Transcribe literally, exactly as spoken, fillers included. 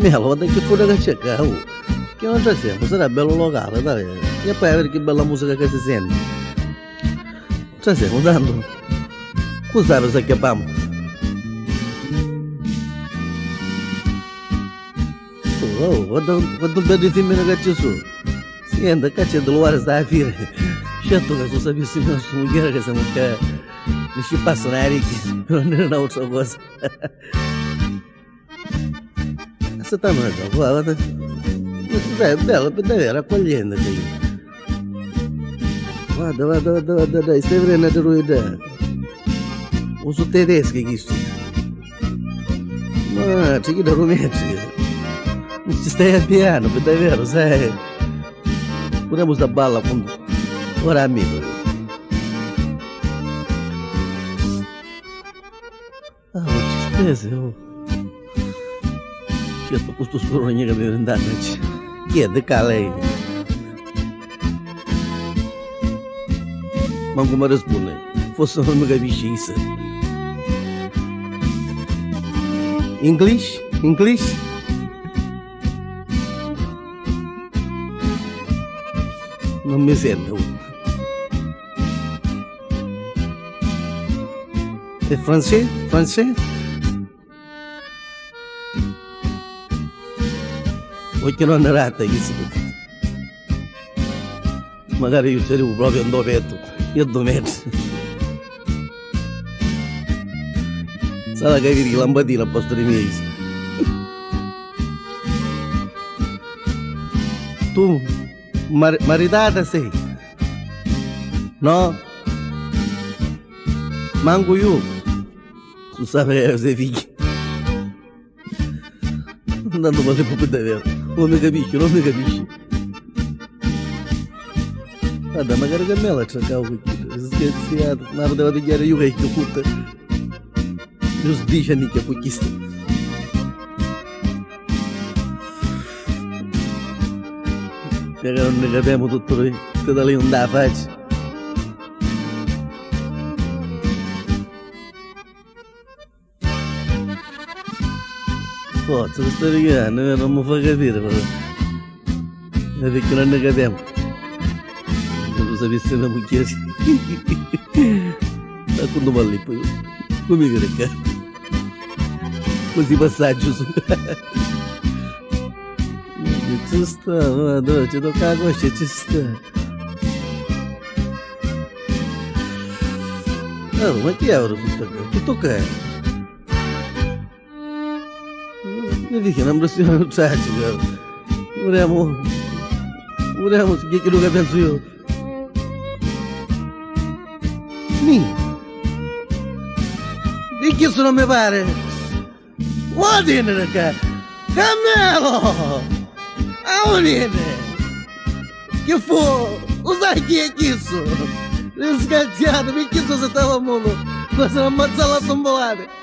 Melo, guarda chi fudda ca c'è ccà, uh. Chi non trasemu, sarà bellu locale, dai. E poi a viri chi bella musica ca si senti. Trasemu, tantu. Cu sapi s'acchiappamu. Oh, oh, guarda, guarda un beddu fimmini ca ci su. Sienta, ccà c'è di luari sta firi. Certu ca su sapissi nostra mugghieri ca semu ccà, mi ci passa na ricchi, però non è un'altra cosa. Aspetta un attimo, guarda. Beh, è bello, per davvero accogliente. Guarda, guarda, guarda, guarda, dai, stai vedendo da dove dai. O su tedeschi chisti. Ma c'è chi da rumetti. Non ci stai a piano, per davvero, sai. Pure sta balla appunto. Ora amico. Ah, ma ci stesi, oh. Certo, cu stu scurugnu ca mi vintanni. Chi è? Di ca lei? Mancu mi rispunni. Forse non mi capisci, chissà. English? English? Non mi sento. E francese? Francese? Occhio non ne ratta, chi si. Magari io ci arrivo proprio in due metri. Io due metri. Sarà che vedi lampadina a posto di mesi. Tu mar- maritata sei? No? Manco io. Tu sapevi, sei figli. Andando male proprio davvero. Non mi capisci, non mi capisci. Guarda, magari che me la cercavo con chi. Scherziato. Ma poteva pigliare io che è chiusa. Giusto dieci anni che poi chi sta. Perché non ne capiamo tutto noi. Te da lei non dà la faccia. Forza, ti sto righirannu, eh, non mi fa capire, però. Eh, perché non ne capiamo. Se tu sapissi una mugghieri. Ma quando va lì poi, come vire che? Così passaggio su. Ci sta, ma dove ci tocca la coscia, ci sta. Oh, ma chi è ora tutto qua? Tutto qua? Mi dice una impressione tragica. Vediamo, vediamo se che quello che penso io. Mi. Di chi sono mi pare? Vuoi dire che? Carmelo! A unire! Chi fu? Lo sai chi è chisto? Disgraziato, perché se stava a mondo? Cosa ammazzare la tombolata?